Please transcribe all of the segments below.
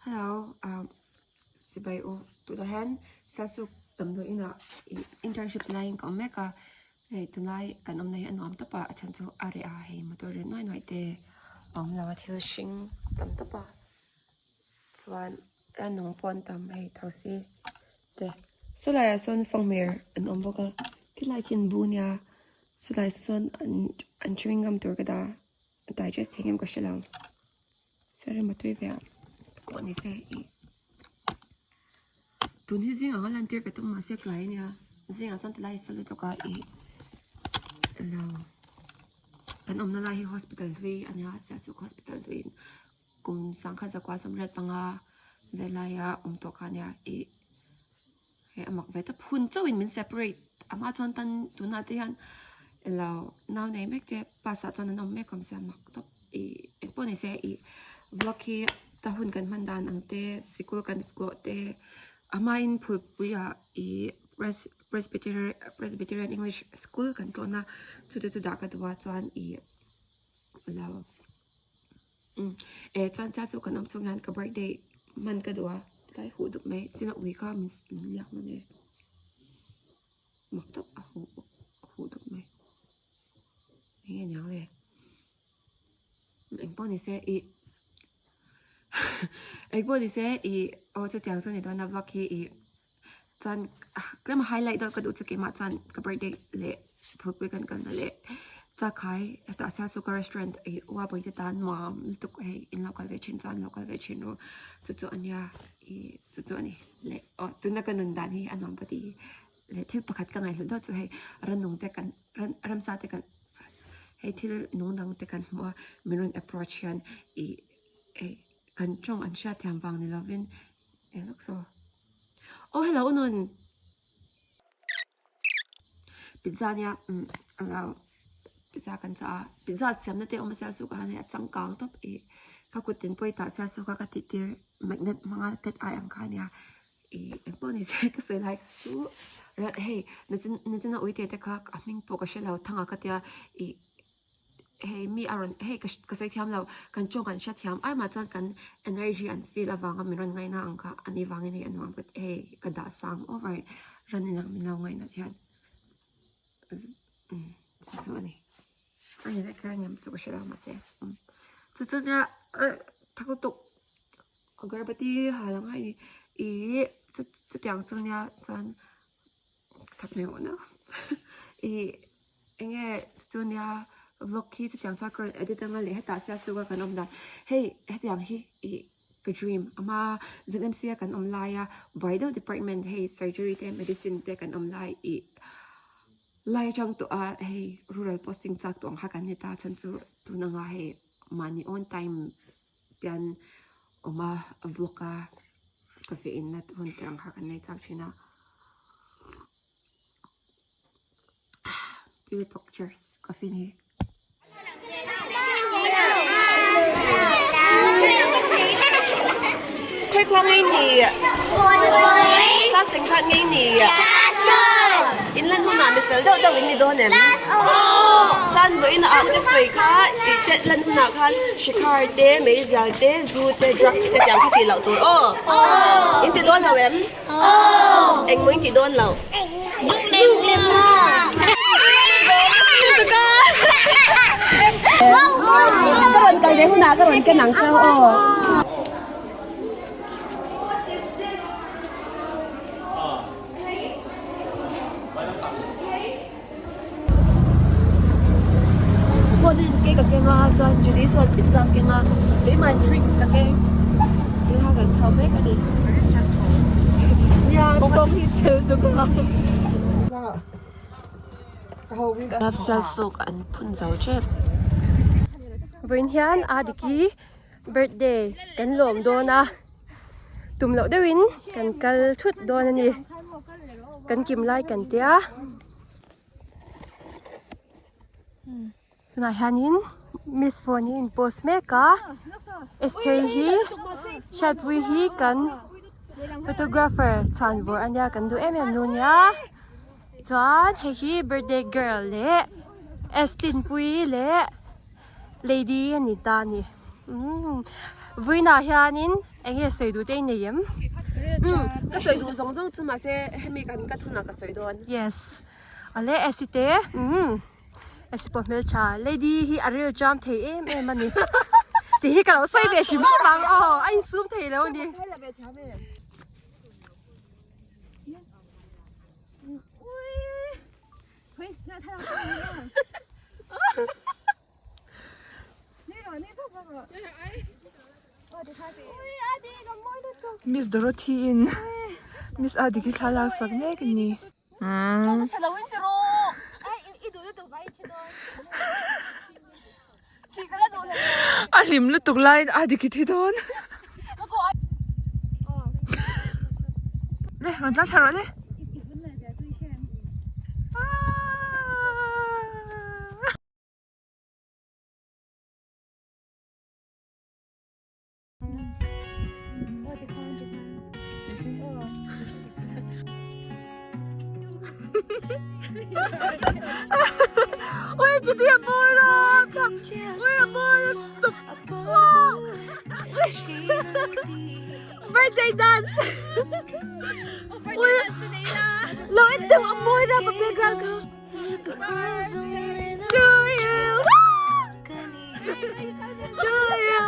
Hello ah sipai u tunah hian Sasuk damdawi inah ih internship laiin ka awm mek a hei tunlai kan awmna hi a nuam tawp a a chhan chu a reh a hei motor ri nuai nuai te a awm lo a thil hring tam tawp a chuan rannung pawh an tam hei thosi te saw laiah sawn fanghmir an awm bawk a khilai khi an bu nia chulai sawn an an chewing gum tur ka dah a digest thei ngem ka hre lo sir a tui ve a pawh ni se ih tun hi zing anga lan tir ka tum mahse tlai ania zingah chuan tilai sa lutuk a ih lo kan awmna lai hi hospital hlui ania Sialsuk hospital hlui kum sangkhat zakua sawmriat panga velaia awm tawh kha ania ih hei a mak ve ta phun chauhin min separate a hma chuan tan tunah te hian elo nau nei mek te bus ah chuan an awm mek awm sia mak tawp ih engpawh ni se ih vlog hi ta hun kan hman dan ang te sikul kan tlawh te a hmain phulpui ah ih presbyterian presbyterian english school kan tlawhna chu te chu dah ka duh a chuan ih alo umm eh chuan chiah chu kan awm chhung hian ka birthday hman ka duh a tlai huh dup mai china ui kha min min liak na nge mak tak a huh huh dup mai eng nge niang le eng pawh ni se ih eng pawh ni se ih aw chutiang chu ni dawn a vlog hi ih chuan tlem a highlight deuh ka duh chu keimah chuan ka birthday leh phulpui kan kalna leh chakai hetah sialsuka restaurant ih ua pawite tan nuam lutuk hei in lo kal ve thin chuan lo kal ve thin ru chu chu ania ih chu chu ani leh aw tuna ka nun dan hi a nuam ka ti leh thil pakhat ka ngaihhlut deuh chu hei rannung te kan ran ramsa te kan hei thil nung dang te kan hmuh a min rawn approach hian ih hei kan tawng an hriat thiam vang ni lovin eng lawk saw aw hello nun. Pizza nia umm a lo pizza kan chah a pizza siamna te a awm a sia chu ka han hei a changkang tawp ih ka kut tin pawh i tah sia chu ka ka tih tir magnet hmanga tet ai ang kha ania ih engpawh ni se ka sawi lai chu hei nichin nichina uite te kha a hming pawh ka hre lo thanga ka tia ih hei mi a rawn hei ka ka sawi thiam lo kan tawng an hre thiam ai mah chuan kan energy an feel avanga min rawn ngaina ang kha ani vangin hei a nuam ka hei ka dah sang over ran inang min lo ngaina hian umm chu chu ani ani vek kher aniang chu ka hre lo mahse umm chu chu nia eh tha lutuk agarbati hal ang a ni ih chutiang chu nia chuan that mai awh na ih. Enge chu nia vlog hi chutiang chuan ka rawn edit anga leh hetah sia suka kan awm dan hei hetiang hi ih ka dream ama ZMC a kan awm laia buai deuh department hei surgery te medicine te kan awm lai ih lai atang tawh a hei rural posting chak tawh ang kha kan ni ta chhan chu tun anga hei mahni own time hian awm a vlog a coffee in na hun te ang kha kan nei chak thin a. Tui tawk cheers coffee ni. Khawi khua ngei ni? Class engzat ngei ni? In lan hunah mi fel deuh deuh in ni dawn em? Chuan vawiin ah ka sawi kha i te lan hunah khan shikhar te, meizial te, zu te, drugs te tiang kha tih loh tur aw. In ti dawn lo em? Engmaw in ti dawn lo? leh hunah ka rawn ken ang cheu aw. Phone in cake a keng a chuan Judy sawn pizza a keng a keimah in drinks ka keng tih kha kan chho mek a ni nia kawng hi chel tuk a. Sialsuk an phun zo tep. Vawiin hian Adiki birthday kan lawm dawn a tum loh deuhin kan kal thut dawn a ni kan kim lai kan tia tunah hianin miss phone hi in post mek a Esther hi hriatpui hi kan photographer chhuan vawr a nia kan duh em em nu nia chuan hei hi birthday girl leh Estin pui leh. Lady a ni ta a ni. Umm vawiinah hianin eng nge sawi duh te i nei em? Umm ka sawi duh zawng zawng chu mahse hemi kan ka thunah ka sawi dawn. Yes. Awle Esi te umm Esi pawh hmeltha Lady hi a ril jam thei em em a ni. Tih hi ka lo sawi ve hrim hrim ang aw a insum thei lo a ni. Miss Dorothy in Miss Adiki thla lak sak mek a ni. A hlim lutuk laiin Adiki thi dawn. Le rawn tlan thla rawh le. Ui chuti a mawi lo Ui a mawi lutuk Wow Birthday dance Ui Lo en deuh a mawi rap a background kha To you To you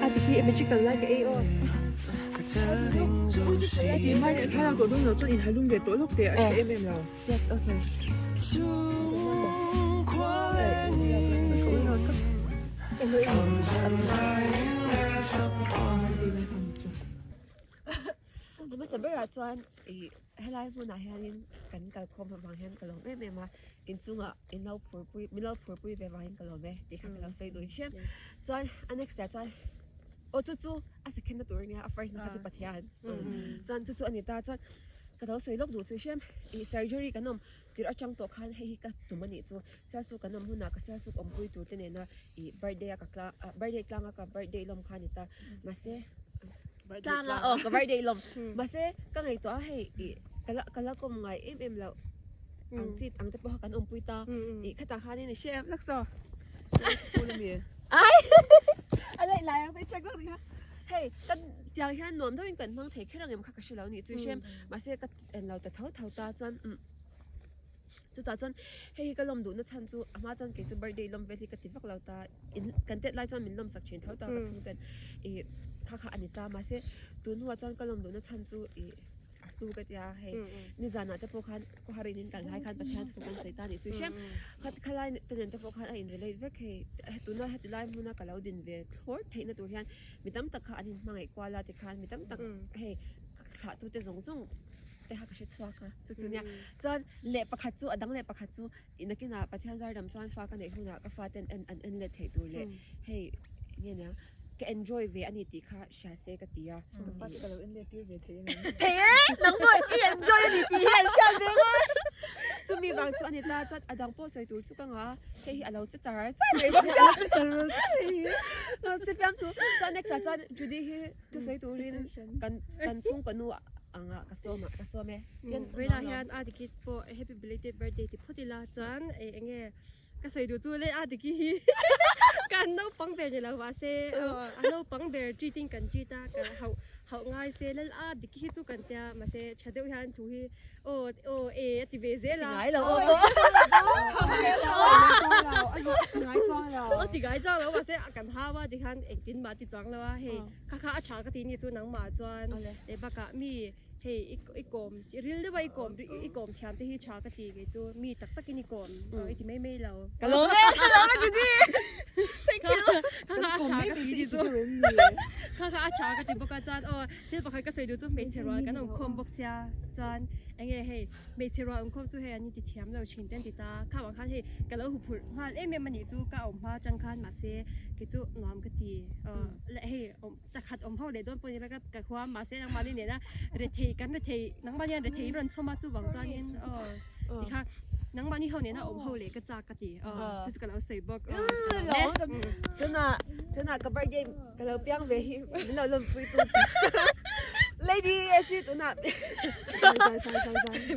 A ti khi magical lai ka ei aw. Yes okay. Hmasa berah chuan ih helai hmunah hianin kan kalkhawm avang hian ka lawm em em a inchungah in lo phurpui min lo phurpui ve vangin ka lawm e tih kha ka lo sawi dun hrep chuan a next ah chuan aw chu chu a second na tur ania a first na kha chu Pathian chuan chu chu a ni ta chuan ka lo sawi lawk duh chu hrem ih surgery kan awm tirh atang tawh khan hei hi ka tum a nih chu sialsuk kan awm hunah ka sialsuk awmpui tur te nena ih birthday a ka tla ah birthday tlanga ka birthday lawm kha a ni ta mahse tlanga aw ka birthday lawm mahse ka ngaihtuah a hei ih ka la ka la kawm ngai em em loh ang chi ang te pawh kha kan awmpui ta ih khatah khanin i hre em lak saw. Ai a leh lai a ka check zawk nia hei kan tiang hian nuam deuhin kan hmang thei kher ang em kha ka hre lo a nih chu i hrem mahse ka en lo ta tho tho ta chuan umm chutah chuan hei hi ka lawm duhna chhan chu a hma chuan kei chu birthday lawm vel hi ka ti vak lo ta in kan tet lai chuan min lawm sak thin tho ta ka chhung ten ih kha kha a ni ta mahse tun hnuah chuan ka lawm duhna chhan chu ih a hlu ka tia hei nizanah te pawh khan khawhar in in kal lai khan Pathian thu kan sawi ta a nih chu i hrem kha khalai te nen te pawh khan a in relate vek hei tuna heti lai hmuna ka lo din ve thlawr theihna tur hian mi tam tak kha an in hmangaih kual a tikhan mi tam tak hei thlah tu te zawng zawng te kha ka hre chhuak a chu chu nia chuan leh pakhat chu a dang leh pakhat chu nakinah Pathian zar dam chuan fa ka neih hunah ka fa ten en an en let theih tur leh hei nge nia ka enjoy ve a ni tih kha hria se ka ti a. Ka fa te ka lo en let tir ve thei a ni. Thei e, nang pawh i enjoy a ni tih hi an hriat ve ngawt. Chumi vang chu a ni ta chuan a dang pawh sawi tur chu ka ngah a, hei hi a lo che char char mai bawk sia. Sifiam chu chuan next ah chuan Judy hi thusawi turin kan kan chhungkaw nu angah ka sawm a ka sawm e. Vawiinah hian a dikit pawh happy belated birthday ti phawt ila chuan eng nge Ka sawi duh chu le a diki hi kan naupang ber ni lo mahse a naupang ber treat in kan treat a ka hauh hauh ngai se lal a diki hi chu kan tia mahse tha deuh hian thu hi aw aw e a ti ve zel a ngai lo aw aw ti ngai chuang lo mahse kan hau a tikhan engtin mah ti chuang lo a hei kha kha a tha ka ti ni chu nangmah chuan leh bakah mi Hei i i kawm ril deuh a i kawm i kawm thiam te hi tha ka ti kei chu mi tak tak in i kawm i ti mai mai lo. Ka lawm e, ka lawm e Judy. Thank you. Kha kha a tha ka ti ni chu. Kha kha a tha ka ti bawk a chuan aw thil pakhat ka sawi duh chu hmeichhe rual kan awm khawm bawk sia chuan enge hei hmeichhe rual awm khawm chu hei an in ti thiam lo thin te an ti ta kha vang khan hei ka lo huphurh nghal em em a nih chu ka awm hma atang khan mahse kei chu nuam ka ti aw leh hei awm Chakhat awm ho leh dawn pawh ni la ka khua mahse nangmahni nena rethei kan rethei nangmahni hian rethei in rawn chhawm a chuvang chuanin aw tikha nangmahni ho nena awm ho leh ka chak ka ti aw chu chu ka lo sawi bawk aw Tunah tunah ka birthday ka lo piang ve hi min lo lawmpui tu Lady Esi tunah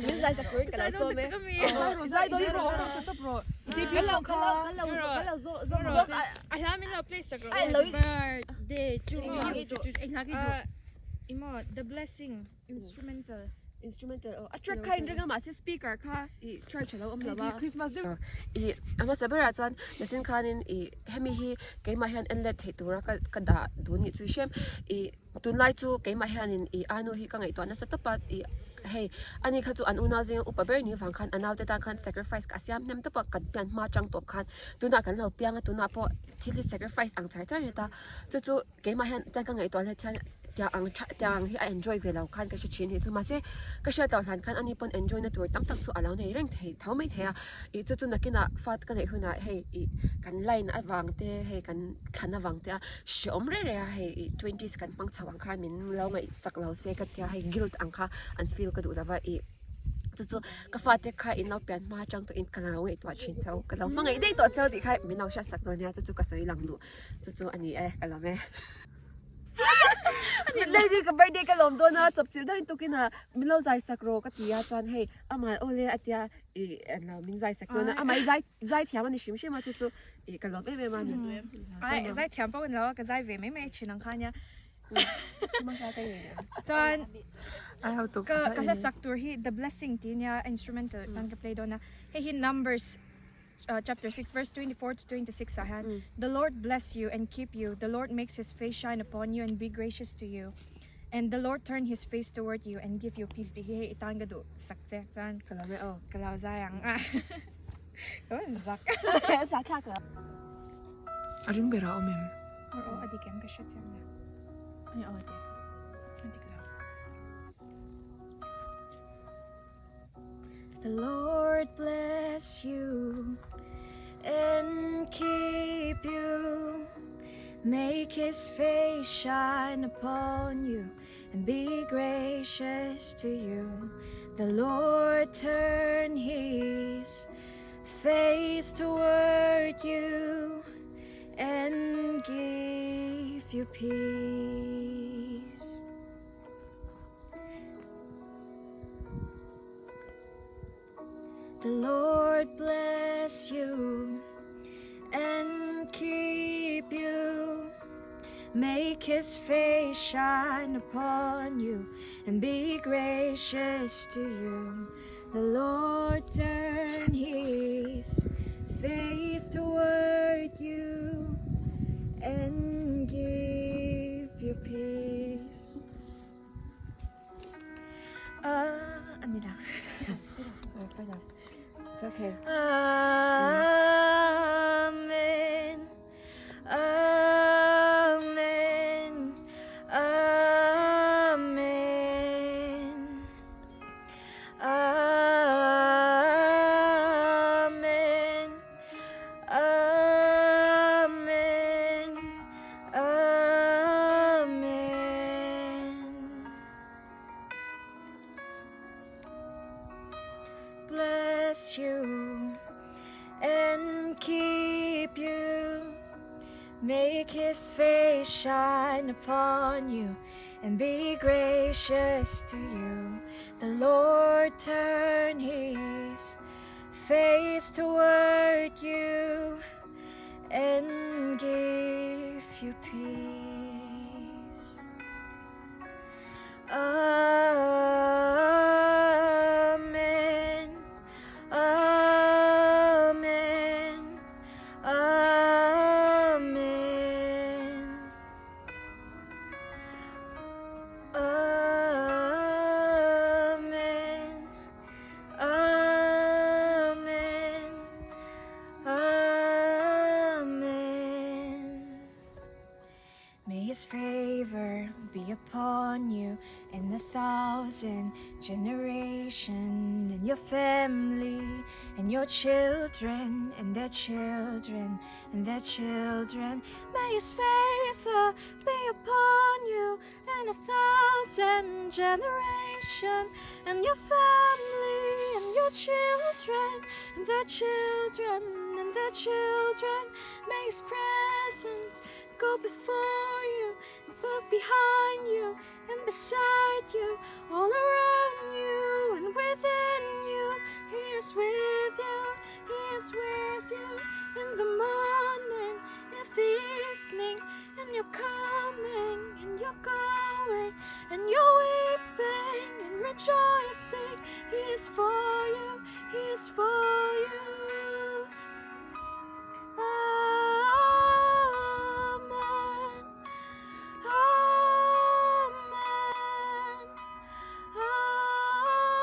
min zai sak turin ka lo sawm e zai dawn A hla min lo play sak rawh. Birthday to you. Eng hla ki duh? Emaw The Blessing instrumental. Instrumental aw. A track kha in ring a mahse speaker kha i charge a lo awm lo a. Christmas deuh. I a hmasa berah chuan nachin khanin i hemi hi keimah hian en let theih tura ka ka dah duh nih chu i hrem i tunlai chu keimah hianin i anu hi ka ngaihtuah nasa tawp a i hei ani kha chu an unau zinga upa ber ni vang khan a naute tan khan sacrifice ka siam hnem tawp a kan pian hma atang tawp khan tunah kan lo piang a tunah pawh thil hi sacrifice ang char char ringawt a chu chu keimah hian chuan ka ngaihtuah let hian tiang ang tha tiang ang hi a enjoy ve lo khan ka hre thin hi chu mahse ka hriat loh hlan khan ani pawn enjoy na tur tam tak chu a lo nei reng thei tho mai thei a ih chu chu nakinah fa ka neih hunah hei ih kan line avang te hei kan thlan avang te a hreawm reng reng a hei ih twenties kan hmang chho ang khan min lo ngaihsak lo se ka tia hei guilt ang kha an feel ka duh lova ih chu chu ka fate kha in lo pian hma atang tawhin ka lo ngaihtuah thin chho ka lo hmangaih daih tawh cheu tih kha min lo hriatsak dawn nia chu chu ka sawi lang duh chu chu a ni e ka lawm e. Lady ka birthday ka lawm dawn a chawpchilh deuhin tukin a min lo zai sak rawh ka ti a chuan hei amah awle a tia ih englo min zai sak dawn a amah hi zai zai thiam a ni hrim hrim a chu chu ih ka lawm em em a ni. Ai zai thiam pawh ka ni lo a ka zai ve mai mai thin ang kha nia. Chuan ka ka hla sak tur hi the blessing tih nia instrumental tan ka play dawn a hei hi numbers chapter 6 verse 24 to 26 ah hian the Lord bless you and keep you the Lord makes his face shine upon you and be gracious to you and the Lord turn his face toward you and give you peace tih hi hei i tan ka duh sak che chuan Ka lo e aw. Ka lo zai ang a ka rawn zak. Zah thlak lo. A ring ber a awm em? Aw aw a dik em ka hre chiang lo. Ani aw a dik. A dik lo. The Lord bless you and keep you Make his face shine upon you and be gracious to you The Lord turn his face toward you and give you peace The Lord bless you and keep you. Make his face shine upon you and be gracious to you. The Lord turn his face toward you and give you peace. Uh, anila. It's okay. Amen. Amen. Amen. Amen. Amen. Amen. Bless you and keep you. Make his face shine upon you and be gracious to you. The Lord turn his face toward you and give you peace. Amen. Amen. Amen. Amen. Amen. Amen. May his favor be upon you in 1,000 generation, and your family, and your children, and their children, and their children. May his favor be upon you in 1,000 generation, and your family, and your children, and their children, and their children. May his presence go before you, but behind you, and beside you, all around you, and within you. He is with you, he is with you in the morning, in the evening, and you're coming, and you're going, and you're weeping and rejoicing. He is for you, he is for you. Amen. Amen. Amen.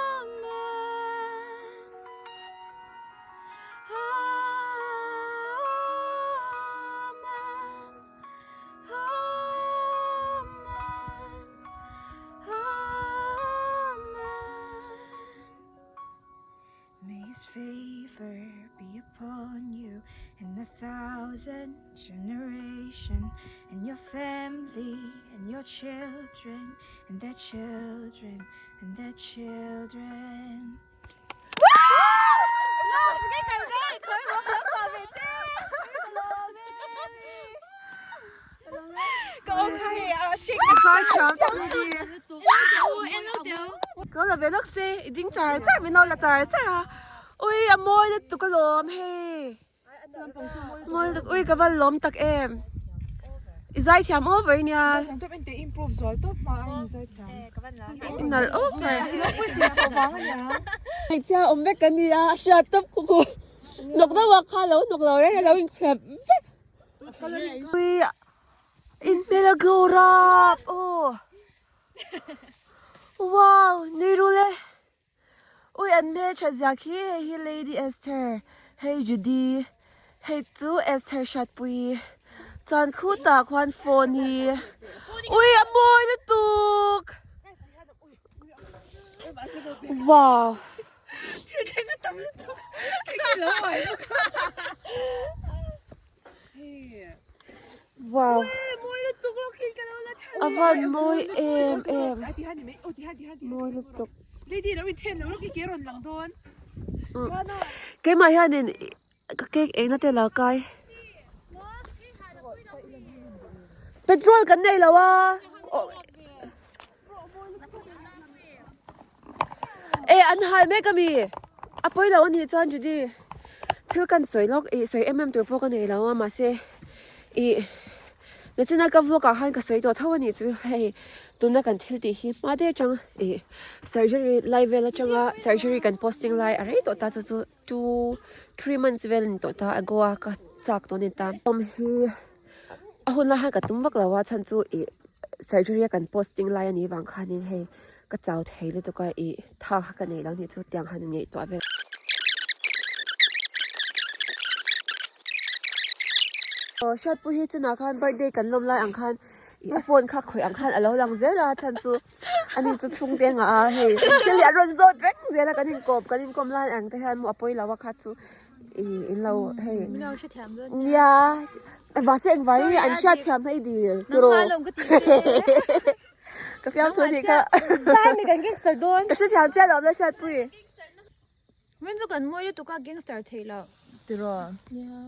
Amen. Amen. Amen. May his favor be upon you in 1,000 generation, and your family, and your children, and their children, and their children. Ka la ve lawk se i ding char char min lo la char char a ui a mawi lutuk alawm hei mawi lutuk ui ka va lawm tak em i zai thiam over nia i nalh over hmeichhia awm vek ka nia a hriat tawp khu khu hnawk deuh a kha lo hnawk lo reng a lo inkhep vek ui in hmel a glow rap aw. Wow nui rul e ui an hmel that zia khi hei hi lady Esther hei Judy hei chu Esther Hratpui chuan khutah khuan phone hi ui a mawi lutuk wow. Wow a van mawi em em mawi lutuk keimah hianin ka cake engna te lo kai petrol kan nei lo a e an hal mek ami a pawi lo anih chuan Judy thil kan sawi lawk ih sawi em em tur pawh ka nei lo a mahse. Ih nachina ka vlog ah khan ka sawi tawh tho a nih chu hei tuna kan thil tih hi hma te atang ih surgery lai vel atanga surgery kan posting lai a rei tawh ta chu chu two three months vel a ni tawh ta ago a ka chak tawh a ni ta awm hi a hun lai khan ka tum vak lo a chhan chu ih surgery a kan posting lai a nih vang khanin hei ka chau thei lutuk a ih tha kha ka nei lo a nih chu tiang han ngaihtuah vel. Aw hriatpui hi chunah khan birthday kan lawm lai ang khan ih a phone kha khawih ang khan a lo lang zel a chhan chu ani chu chhungte a ngah a hei thil hi a rawn zawt reng zel a kan inkawp kan inkawm lai ang te hian maw a pawi lo a kha chu ih in lo hei nia mahse engvangin nge an hriatthiam hei dil tiraw ka fiamthu anih kha ka hrethiam chiah lo awm la hriatpui. Min chu kan mawi lutuk a gangster theih loh. Tiraw. Nia.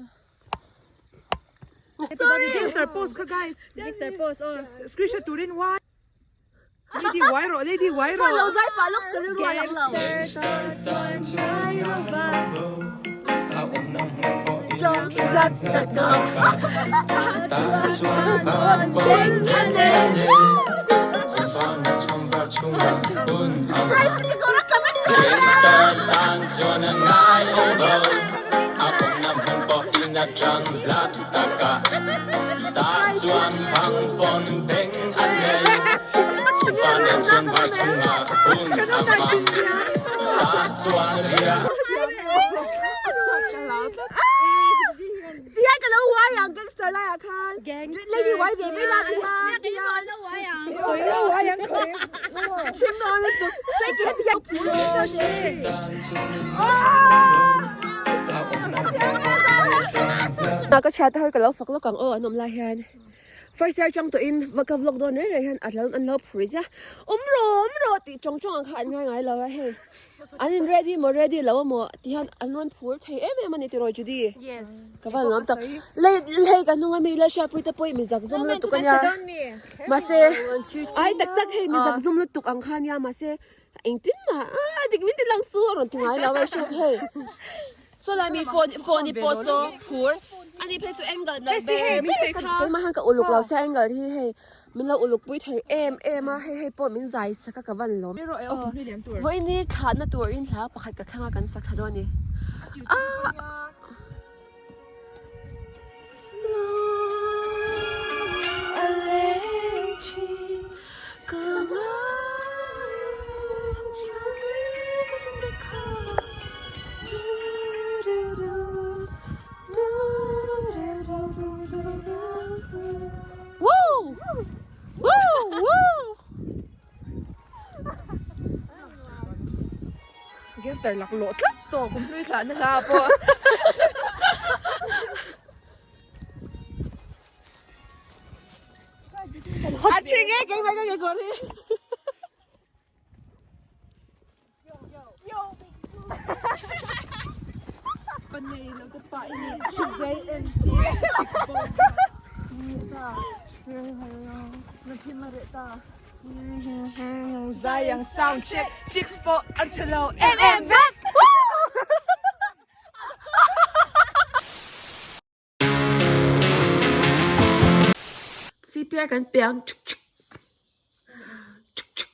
Gangster post kha guys. Gangster post aw. Screenshot turin wai. Lady wai rawh lady wai rawh. Lo zai pah lawk ka rilru a lang lo. Gangster chuan ngai rova. Tihian ka lo uai ang gangster lai ah khan lady uai ve mai la tihian Keimah lo uai ang. Khawi lo uai ang khawi. Thin nawn lutuk chei ti heti hian phur Ka thian te ho hi ka lo fak lawk ang aw an awm lai hian first year atang tawhin ka vlog dawn reng reng hian an lo phur zia awm rawh awm rawh tih tawng tawng ang kha an ngai ngai lo a hei. An in ready maw ready lo amaw ti hian an rawn phur thei em em a ni tiraw Judy? Yes. Ka van lawm tak. Lei lei ka hnung ami la hriatpui te pawh i mi zak zum lutuk a nia. Mahse ai tak tak hei mi zak zum lutuk ang kha nia mahse engtin mah ah dik min ti lang su a rawn ti ngai lo a hriat hei. Saw lai mi phone phone i pawh saw phur ani phei chu angle nalh ber ber ka keimah hian ka uluk lo sia angle hi hei. Min lo uluk pui thei em em a, hei hei pawh min zai sak a ka van lawm. Vawiin hi thlahna turin hla pakhat ka thlanga kan sak thla dawn a ni. Aaa. Woo! Woo! Woo! Gangster lak lawh tlat tawh kum hlui thlah na hla pawh. A thing e keimah ka ke kawr hi. Zai ang sound check chicks pawh an chhe lo em em vek. CPR kan pe ang chuk chuk chuk chuk.